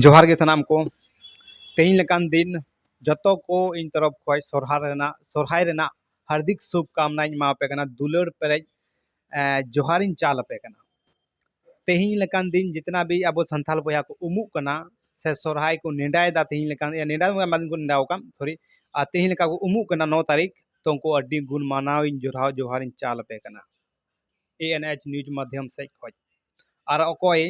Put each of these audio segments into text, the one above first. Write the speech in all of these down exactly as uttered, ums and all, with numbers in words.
ᱡᱚᱦᱟᱨ ᱜᱮ ᱥᱟᱱᱟᱢ ᱠᱚ᱾ ᱛᱮᱦᱮᱧ ᱞᱮᱠᱟᱱ ᱫᱤᱱ ᱡᱚᱛᱚ ᱠᱚ ᱤᱧ ᱛᱚᱨᱚᱯ ᱠᱷᱚᱱ ᱥᱚᱨᱦᱟᱭ ᱨᱮᱱᱟᱜ, ᱥᱚᱨᱦᱟᱭ ᱨᱮᱱᱟᱜ ᱦᱟᱨᱫᱤᱠ ᱥᱩᱵᱷ ᱠᱟᱢᱱᱟᱧ ᱮᱢᱟ ᱯᱮ ᱠᱟᱱᱟ᱾ ᱫᱩᱞᱟᱹᱲ ᱯᱮᱨᱮᱡ, ᱮᱸ, ᱡᱚᱦᱟᱨᱤᱧ ᱪᱟᱞ ᱟᱯᱮ ᱠᱟᱱᱟ᱾ ᱛᱮᱦᱮᱧ ᱞᱮᱠᱟᱱ ᱫᱤᱱ ᱡᱤᱛᱱᱟ ᱵᱷᱤ ᱟᱵᱚ ᱥᱟᱱᱛᱟᱞ ᱵᱚᱭᱦᱟ ᱠᱚ ᱩᱢᱩᱜ ᱠᱟᱱᱟ ᱥᱮ ᱥᱚᱨᱦᱟᱭ ᱠᱚ ᱱᱮᱰᱟᱭᱮᱫᱟ, ᱛᱮᱦᱮᱧ ᱞᱮᱠᱟᱱ, ᱮ, ᱱᱮᱰᱟ ᱫᱚ ᱟᱭᱢᱟ ᱫᱤᱱ ᱠᱚ ᱱᱮᱰᱟᱣ ᱟᱠᱟᱫ, ᱥᱚᱨᱤ, ᱟᱨ ᱛᱮᱦᱮᱧ ᱞᱮᱠᱟ ᱠᱚ ᱩᱢᱩᱜ ᱠᱟᱱᱟ ᱱᱚ ᱛᱟᱹᱨᱤᱠᱷ, ᱛᱚ ᱩᱱᱠᱩ ᱟᱹᱰᱤ ᱜᱩᱱ ᱢᱟᱱᱟᱣᱤᱧ ᱡᱚᱦᱟᱨ, ᱡᱚᱦᱟᱨᱤᱧ ᱪᱟᱞ ᱟᱯᱮ ᱠᱟᱱᱟ᱾ ᱮ ᱮᱱ ᱮᱭᱤᱪ ᱱᱤᱭᱩᱡᱽ ᱢᱟᱫᱽᱫᱷᱚᱢ ᱥᱮᱫ ᱠᱷᱚᱱ᱾ ᱟᱨ ᱚᱠᱚᱭ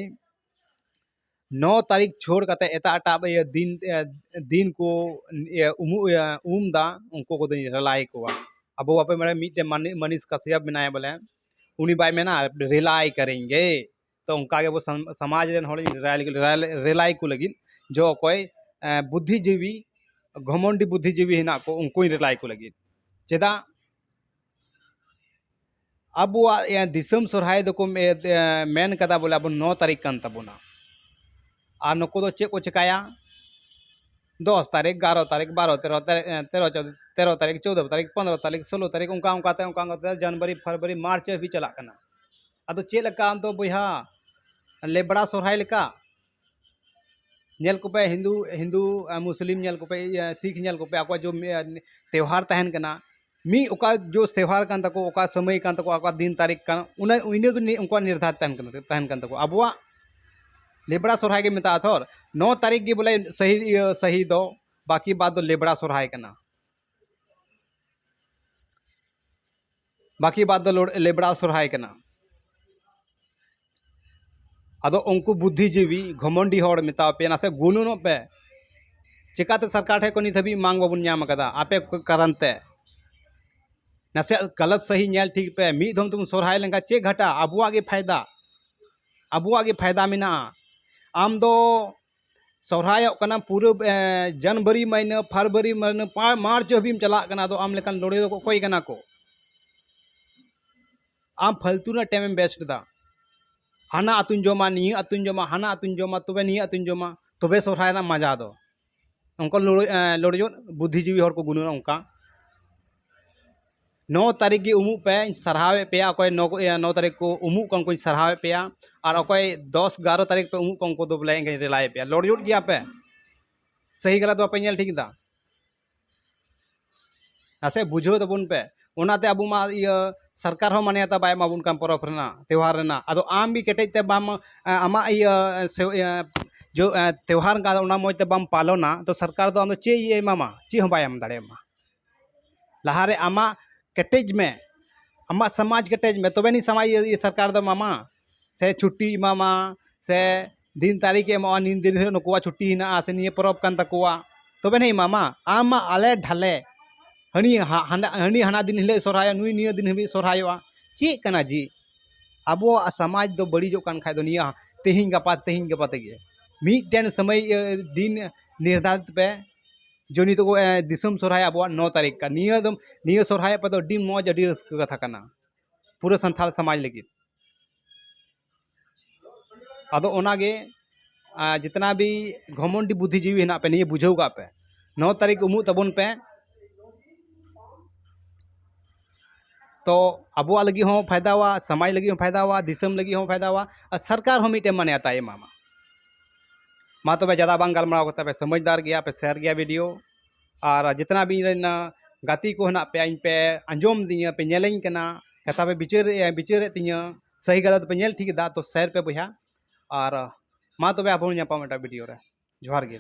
ᱱᱚ ᱛᱟᱹᱨᱤᱠᱷ ᱪᱷᱳᱲ ᱠᱟᱛᱮ ᱮᱴᱟᱜ ᱮᱴᱟᱜ ᱤᱭᱟᱹ ᱫᱤᱱ, ᱤᱭᱟᱹ, ᱫᱤᱱ ᱠᱚ, ᱤᱭᱟᱹ, ᱩᱢᱩ-, ᱤᱭᱟᱹ, ᱩᱢ ᱫᱟ, ᱩᱱᱠᱩ ᱠᱚᱫᱚᱧ ᱨᱮᱞᱟᱭ ᱠᱚᱣᱟ᱾ ᱟᱵᱚ ᱵᱟᱯᱮ ᱵᱟᱲᱟᱭᱟ, ᱢᱤᱫᱴᱮᱱ ᱢᱟᱱᱤ-, ᱢᱟᱱᱤᱥ ᱠᱟᱥᱭᱟᱯ ᱢᱮᱱᱟᱭᱟ ᱵᱚᱞᱮ, ᱩᱱᱤ ᱵᱟᱭ ᱢᱮᱱᱟ ᱨᱮᱞᱟᱭ ᱠᱟᱨᱮᱝᱜᱮ᱾ ᱛᱚ ᱚᱱᱠᱟ ᱜᱮ ᱟᱵᱚ ᱥᱟᱢ-, ᱥᱚᱢᱟᱡᱽ ᱨᱮᱱ ᱦᱚᱲᱤᱧ ᱨᱮᱞᱟᱭ, ᱨᱮᱞᱟᱭ, ᱨᱮᱞᱟᱭ ᱠᱚ ᱞᱟᱹᱜᱤᱫ, ᱡᱚ ᱚᱠᱚᱭ, ᱮᱸ, ᱵᱩᱫᱽᱫᱷᱤᱡᱤᱵᱤ, ᱜᱷᱚᱢᱚᱱᱰᱤ ᱵᱩᱫᱽᱫᱷᱤᱡᱤᱵᱤ ᱦᱮᱱᱟᱜ ᱠᱚ, ᱩᱱᱠᱩᱧ ᱨᱮᱞᱟᱭ ᱠᱚ ᱞᱟᱹᱜᱤᱫ᱾ ᱪᱮᱫᱟᱜ? ᱟᱵᱚᱣᱟᱜ, ᱮ, ᱫᱤᱥᱚᱢ ᱥᱚᱨᱦᱟᱭ ᱫᱚᱠᱚ ᱢᱮ-, ᱮ, ᱢᱮᱱ ᱠᱟᱫᱟ ᱵᱚᱞᱮ ᱟᱵᱚ ᱱᱚ ᱛᱟᱹᱨᱤᱠᱷ ᱠᱟᱱ ᱛᱟᱵᱚᱱᱟ᱾ ᱟᱨ ᱱᱩᱠᱩ ᱫᱚ ᱪᱮᱫ ᱠᱚ ᱪᱮᱠᱟᱭᱟ? ᱫᱚᱥ ᱛᱟᱹᱨᱤᱠᱷ, ᱮᱜᱟᱨᱚ ᱛᱟᱹᱨᱤᱠᱷ, ᱵᱟᱨᱚ, ᱛᱮᱨᱚ, ᱛᱮᱨᱚ, ᱮ, ᱛᱮᱨᱚ, ᱪᱳᱫᱽᱫᱚ, ᱛᱮᱨᱚ ᱛᱟᱹᱨᱤᱠᱷ, ᱪᱳᱫᱽᱫᱚ ᱛᱟᱹᱨᱤᱠᱷ, ᱯᱚᱱᱫᱽᱨᱚ ᱛᱟᱹᱨᱤᱠᱷ, ᱥᱳᱞᱳ ᱛᱟᱹᱨᱤᱠᱷ, ᱚᱱᱠᱟ ᱚᱱᱠᱟᱛᱮ, ᱚᱱᱠᱟ ᱚᱱᱠᱟᱛᱮ ᱡᱟᱱᱩᱣᱟᱨᱤ, ᱯᱷᱮᱵᱽᱨᱩᱣᱟᱨᱤ, ᱢᱟᱨᱪ ᱦᱟᱹᱵᱤᱡ ᱪᱟᱞᱟᱜ ᱠᱟᱱᱟ᱾ ᱟᱫᱚ ᱪᱮᱫ ᱞᱮᱠᱟ ᱟᱢ ᱫᱚ ᱵᱚᱭᱦᱟ, ᱞᱮᱵᱲᱟ ᱥᱚᱨᱦᱟᱭ ᱞᱮᱠᱟ? ᱧᱮᱞ ᱠᱚᱯᱮ, ᱦᱤᱱᱫᱩ, ᱦᱤᱱᱫᱩ, ᱟ, ᱢᱩᱥᱞᱤᱢ ᱧᱮᱞ ᱠᱚᱯᱮ, ᱤᱭᱟᱹ, ᱥᱤᱠᱷ ᱧᱮᱞ ᱠᱚᱯᱮ, ᱟᱠᱚᱣᱟᱜ ᱡᱚᱢ, ᱤᱭᱟᱹ, ᱛᱮᱣᱦᱟᱨ ᱛᱟᱦᱮᱱ ᱠᱟᱱᱟ᱾ ᱢᱤᱫ ᱚᱠᱟ ᱡᱚ ᱛᱮᱣᱦᱟᱨ ᱠᱟᱱ ᱛᱟᱠᱚ, ᱚᱠᱟ ᱥᱚᱢᱚᱭ ᱠᱟᱱ ᱛᱟᱠᱚ, ᱚᱠᱟ ᱫᱤᱱ ᱛᱟᱹᱨᱤᱠᱷ ᱠᱟᱱᱟ, ᱚᱱᱟ, ᱤᱱᱟᱹ ᱜᱮ ᱱᱤᱭᱟᱹ ᱩᱱᱠᱩᱣᱟᱜ ᱱᱤᱨᱫᱷᱟᱨ ᱛᱟᱦᱮᱱ ᱠᱟᱱᱟ, ᱛᱟᱦᱮᱱ ᱠᱟᱱ ᱛᱟᱠᱚᱣᱟ᱾ ᱟᱵᱚᱣᱟᱜ ᱞᱮᱵᱲᱟ ᱥᱚᱨᱦᱟᱭ ᱜᱮ ᱢᱮᱛᱟᱜᱼᱟ ᱛᱷᱚᱨ, ᱱᱚ ᱛᱟᱹᱨᱤᱠᱷ ᱜᱮ ᱵᱚᱞᱮ ᱥᱟᱹᱦᱤ, ᱤᱭᱟᱹ, ᱥᱟᱹᱦᱤ ᱫᱚ, ᱵᱟᱹᱠᱤ ᱵᱟᱫ ᱫᱚ ᱞᱮᱵᱲᱟ ᱥᱚᱨᱦᱟᱭ ᱠᱟᱱᱟ᱾ ᱵᱟᱹᱠᱤ ᱵᱟᱫ ᱫᱚ ᱞᱚᱲ-, ᱞᱮᱵᱲᱟ ᱥᱚᱨᱦᱟᱭ ᱠᱟᱱᱟ᱾ ᱟᱫᱚ ᱩᱱᱠᱩ ᱵᱩᱫᱽᱫᱷᱤᱡᱤᱵᱤ, ᱜᱷᱚᱢᱚᱱᱰᱤ ᱦᱚᱲ ᱢᱮᱛᱟᱣ ᱯᱮ, ᱱᱟᱥᱮ ᱜᱩᱱᱟᱹᱱᱚᱜ ᱯᱮ᱾ ᱪᱮᱠᱟᱛᱮ ᱥᱚᱨᱠᱟᱨ ᱴᱷᱮᱱ ᱠᱷᱚᱱ ᱱᱤᱛ ᱦᱟᱹᱵᱤᱡ ᱢᱟᱝ ᱵᱟᱵᱚᱱ ᱧᱟᱢ ᱟᱠᱟᱫᱟ ᱟᱯᱮ ᱠᱚ ᱠᱟᱨᱚᱱ ᱛᱮ? ᱱᱟᱥᱮ ᱜᱟᱞᱟᱛ ᱥᱟᱹᱦᱤ ᱧᱮᱞ ᱴᱷᱤᱠ ᱯᱮ᱾ ᱢᱤᱫ ᱫᱷᱚᱢ ᱛᱮᱵᱚᱱ ᱥᱚᱨᱦᱟᱭ ᱞᱮᱱᱠᱷᱟᱱ ᱪᱮᱫ ᱜᱷᱟᱴᱟ? ᱟᱵᱚᱣᱟᱜ ᱜᱮ ᱯᱷᱟᱭᱫᱟ, ᱟᱵᱚᱣᱟᱜ ᱜᱮ ᱯᱷᱟᱭᱫᱟ ᱢᱮᱱᱟᱜᱼᱟ᱾ ᱟᱢ ᱫᱚ ᱥᱚᱨᱦᱟᱭᱚᱜ ᱠᱟᱱᱟᱢ ᱯᱩᱨᱟᱹ, ᱮ, ᱡᱟᱱᱩᱣᱟᱨᱤ ᱢᱟᱹᱦᱱᱟᱹ, ᱯᱷᱮᱵᱽᱨᱩᱣᱟᱨᱤ ᱢᱟᱹᱦᱱᱟᱹ, ᱯᱟ-, ᱢᱟᱨᱪ ᱦᱟᱹᱵᱤᱡ ᱮᱢ ᱪᱟᱞᱟᱜ ᱠᱟᱱᱟ, ᱟᱫᱚ ᱟᱢ ᱞᱮᱠᱟᱱ ᱞᱚᱲᱮ ᱫᱚ ᱚᱠᱚᱭ ᱠᱟᱱᱟ ᱠᱚ? ᱟᱢ ᱯᱷᱟᱞᱛᱩ ᱨᱮᱱᱟᱜ ᱴᱟᱭᱤᱢ ᱮᱢ ᱵᱮᱥᱴ ᱮᱫᱟ᱾ ᱦᱟᱱᱟ ᱟᱹᱛᱩᱧ ᱡᱚᱢᱟ, ᱱᱤᱭᱟᱹ ᱟᱹᱛᱩᱧ ᱡᱚᱢᱟ, ᱦᱟᱱᱟ ᱟᱹᱛᱩᱧ ᱡᱚᱢᱟ, ᱛᱚᱵᱮ ᱱᱤᱭᱟᱹ ᱟᱹᱛᱩᱧ ᱡᱚᱢᱟ, ᱛᱚᱵᱮ ᱥᱚᱨᱦᱟᱭ ᱨᱮᱱᱟᱜ ᱢᱟᱡᱟ ᱫᱚ᱾ ᱚᱱᱠᱟ ᱞᱚᱲᱚ-, ᱮ, ᱞᱚᱲᱡᱚᱜ ᱵᱩᱫᱽᱫᱷᱤᱡᱤᱵᱤ ᱦᱚᱲ ᱠᱚ ᱜᱩᱱᱟᱹᱱᱟ ᱚᱱᱠᱟ᱾ ᱱᱚ ᱛᱟᱹᱨᱤᱠᱷ ᱜᱮ ᱩᱢᱩᱜ ᱯᱮ, ᱤᱧ ᱥᱟᱨᱦᱟᱣᱮᱫ ᱯᱮᱭᱟ᱾ ᱚᱠᱚᱭ ᱱᱚ ᱤᱭᱟᱹ ᱱᱚ ᱛᱟᱹᱨᱤᱠᱷ ᱠᱚ ᱩᱢᱩᱜ ᱠᱟᱱ ᱠᱚᱧ ᱥᱟᱨᱦᱟᱣᱮᱫ ᱯᱮᱭᱟ, ᱟᱨ ᱚᱠᱚᱭ ᱫᱚᱥ ᱮᱜᱟᱨᱚ ᱛᱟᱹᱨᱤᱠᱷ ᱯᱮ ᱩᱢᱩᱜ ᱠᱟᱱ ᱩᱱᱠᱩ ᱫᱚ ᱵᱚᱞᱮ ᱤᱧ ᱨᱮᱞᱟᱭᱮᱫ ᱯᱮᱭᱟ᱾ ᱞᱚᱲᱡᱩᱴ ᱜᱮᱭᱟ ᱯᱮ, ᱥᱟᱹᱦᱤ ᱜᱟᱞᱟᱛ ᱵᱟᱯᱮ ᱧᱮᱞ ᱴᱷᱤᱠ ᱮᱫᱟ᱾ ᱱᱟᱥᱮ ᱵᱩᱡᱷᱟᱹᱣ ᱛᱟᱵᱚᱱ ᱯᱮ᱾ ᱚᱱᱟᱛᱮ ᱟᱵᱚ ᱢᱟ ᱤᱭᱟᱹ ᱥᱚᱨᱠᱟᱨ ᱦᱚᱸ ᱢᱟᱱᱭᱟᱛᱟ ᱵᱟᱭ ᱮᱢᱟᱵᱚᱱ ᱠᱟᱱ ᱯᱚᱨᱚᱵᱽ ᱨᱮᱱᱟᱜ, ᱛᱮᱣᱦᱟᱨ ᱨᱮᱱᱟᱜ᱾ ᱟᱫᱚ ᱟᱢ ᱜᱮ ᱠᱮᱴᱮᱡ ᱛᱮ ᱵᱟᱢ, ᱟᱢᱟᱜ ᱤᱭᱟᱹ ᱥᱮ-, ᱤᱭᱟᱹ ᱡᱚ-, ᱛᱮᱣᱦᱟᱨ ᱠᱟᱱ ᱚᱱᱟ ᱢᱚᱡᱽ ᱛᱮ ᱵᱟᱢ ᱯᱟᱞᱚᱱᱟ, ᱛᱚ ᱥᱚᱨᱠᱟᱨ ᱫᱚ ᱟᱢ ᱫᱚ ᱪᱮᱫ ᱤᱭᱟᱹ ᱮᱢᱟᱢᱟ? ᱪᱮᱫ ᱦᱚᱸ ᱵᱟᱭ ᱮᱢ ᱫᱟᱲᱮᱭᱟᱢᱟ᱾ ᱞᱟᱦᱟᱨᱮ ᱟᱢᱟᱜ ᱠᱮᱴᱮᱡ ᱢᱮ, ᱟᱢᱟᱜ ᱥᱚᱢᱟᱡᱽ ᱠᱮᱴᱮᱡ ᱢᱮ, ᱛᱚᱵᱮ ᱟᱹᱱᱤᱡ ᱥᱚᱢᱟᱡᱽ ᱤᱭᱟᱹ, ᱤᱭᱟᱹ ᱥᱚᱨᱠᱟᱨ ᱫᱚ ᱮᱢᱟᱢᱟ, ᱥᱮ ᱪᱷᱩᱴᱤ ᱮᱢᱟᱢᱟ, ᱥᱮ ᱫᱤᱱ ᱛᱟᱹᱨᱤᱠᱷ ᱮ ᱮᱢᱚᱜᱼᱟ, ᱱᱤᱱ ᱫᱤᱱ ᱦᱤᱞᱳᱜ ᱱᱩᱠᱩᱣᱟᱜ ᱪᱷᱩᱴᱤ ᱦᱮᱱᱟᱜᱼᱟ, ᱥᱮ ᱱᱤᱭᱟᱹ ᱯᱚᱨᱚᱵᱽ ᱠᱟᱱ ᱛᱟᱠᱚᱣᱟ, ᱛᱚᱵᱮ ᱱᱟᱭ ᱮᱢᱟᱢᱟ᱾ ᱟᱢ ᱢᱟ ᱟᱞᱮ ᱰᱷᱟᱞᱮ, ᱦᱟᱹᱱᱤ ᱦᱟ-, ᱦᱟᱸᱰᱟ-, ᱦᱟᱹᱱᱤ ᱦᱟᱱᱟ ᱫᱤᱱ ᱦᱤᱞᱳᱜ ᱥᱚᱨᱦᱟᱭᱚᱜᱼᱟ, ᱱᱩᱭ ᱱᱤᱭᱟᱹ ᱫᱤᱱ ᱦᱟᱹᱵᱤᱡ ᱥᱚᱨᱦᱟᱭᱚᱜᱼᱟ᱾ ᱪᱮᱫ ᱠᱟᱱᱟ ᱡᱮ ᱟᱵᱚᱣᱟᱜ ᱥᱚᱢᱟᱡᱽ ᱫᱚ ᱵᱟᱹᱲᱤᱡᱚᱜ ᱠᱟᱱ ᱠᱷᱟᱡ ᱫᱚ ᱱᱤᱭᱟᱹ ᱛᱮᱦᱮᱧ ᱜᱟᱯᱟ, ᱛᱮᱦᱮᱧ ᱜᱟᱯᱟ ᱛᱮᱜᱮ᱾ ᱢᱤᱫᱴᱮᱱ ᱥᱚᱢᱚᱭ, ᱤᱭᱟᱹ, ᱫᱤᱱ ᱱᱤᱨᱫᱷᱟᱨᱤᱛ ᱯᱮ, ᱡᱮ ᱱᱤᱛᱚᱜ, ᱮ, ᱫᱤᱥᱚᱢ ᱥᱚᱨᱦᱟᱭ ᱟᱵᱚᱣᱟᱜ ᱱᱚ ᱛᱟᱹᱨᱤᱠᱷ ᱠᱟᱱᱟ᱾ ᱱᱤᱭᱟᱹ ᱫᱚ, ᱱᱤᱭᱟᱹ ᱥᱚᱨᱦᱟᱭ ᱟᱯᱮ ᱫᱚ ᱟᱹᱰᱤ ᱢᱚᱡᱽ, ᱟᱹᱰᱤ ᱨᱟᱹᱥᱠᱟᱹ ᱠᱟᱛᱷᱟ ᱠᱟᱱᱟ ᱯᱩᱨᱟᱹ ᱥᱟᱱᱛᱟᱲ ᱥᱚᱢᱟᱡᱽ ᱞᱟᱹᱜᱤᱫ᱾ ᱟᱫᱚ ᱚᱱᱟᱜᱮ, ᱟ, ᱡᱤᱛᱱᱟ ᱵᱷᱤ ᱜᱷᱚᱢᱚᱱᱰᱤ ᱵᱩᱫᱽᱫᱷᱤᱡᱤᱵᱤ ᱦᱮᱱᱟᱜ ᱯᱮ, ᱱᱤᱭᱟᱹ ᱵᱩᱡᱷᱟᱹᱣ ᱠᱟᱜ ᱯᱮ, ᱱᱚ ᱛᱟᱹᱨᱤᱠᱷ ᱩᱢᱩᱜ ᱛᱟᱵᱚᱱ ᱯᱮ᱾ ᱛᱚ ᱟᱵᱚᱣᱟᱜ ᱞᱟᱹᱜᱤᱫ ᱦᱚᱸ ᱯᱷᱟᱭᱫᱟᱣᱟ, ᱥᱚᱢᱟᱡᱽ ᱞᱟᱹᱜᱤᱫ ᱦᱚᱸ ᱯᱷᱟᱭᱫᱟᱣᱟ, ᱫᱤᱥᱚᱢ ᱞᱟᱹᱜᱤᱫ ᱦᱚᱸ ᱯᱷᱟᱭᱫᱟᱣᱟ, ᱟᱨ ᱥᱚᱨᱠᱟᱨ ᱦᱚᱸ ᱢᱤᱫᱴᱮᱱ ᱢᱟᱱᱭᱟᱛᱟᱭ ᱮᱢᱟᱢᱟ᱾ ᱢᱟ ᱛᱚᱵᱮ ᱡᱟᱫᱟ ᱵᱟᱝ ᱜᱟᱞᱢᱟᱨᱟᱣ ᱠᱟᱛᱮ ᱯᱮ ᱥᱚᱢᱚᱡᱽᱫᱟᱨ ᱜᱮᱭᱟ ᱯᱮ, share ᱜᱮᱭᱟ video, ᱟᱨ ᱡᱤᱛᱱᱟ ᱵᱷᱤ ᱤᱧ ᱨᱮᱱ ᱜᱟᱛᱮ ᱠᱚ ᱦᱮᱱᱟᱜ ᱯᱮᱭᱟ, ᱤᱧ ᱯᱮ ᱟᱸᱡᱚᱢ ᱫᱤᱧᱟ, ᱯᱮ ᱧᱮᱞᱮᱧ ᱠᱟᱱᱟ, ᱠᱟᱛᱷᱟ ᱯᱮ ᱵᱤᱪᱟᱹᱨᱮᱫ, ᱵᱤᱪᱟᱹᱨᱮᱫ ᱛᱤᱧᱟᱹ, ᱥᱟᱹᱦᱤ ᱜᱟᱞᱟᱛ ᱯᱮ ᱧᱮᱞ ᱴᱷᱤᱠ ᱮᱫᱟ, ᱛᱚ share ᱯᱮ ᱵᱚᱭᱦᱟ᱾ ᱟᱨ ᱢᱟ ᱛᱚᱵᱮ ᱟᱵᱚ ᱵᱚᱱ ᱧᱟᱯᱟᱢ ᱮᱴᱟᱜ video ᱨᱮ᱾ ᱡᱚᱦᱟᱨ ᱜᱮ᱾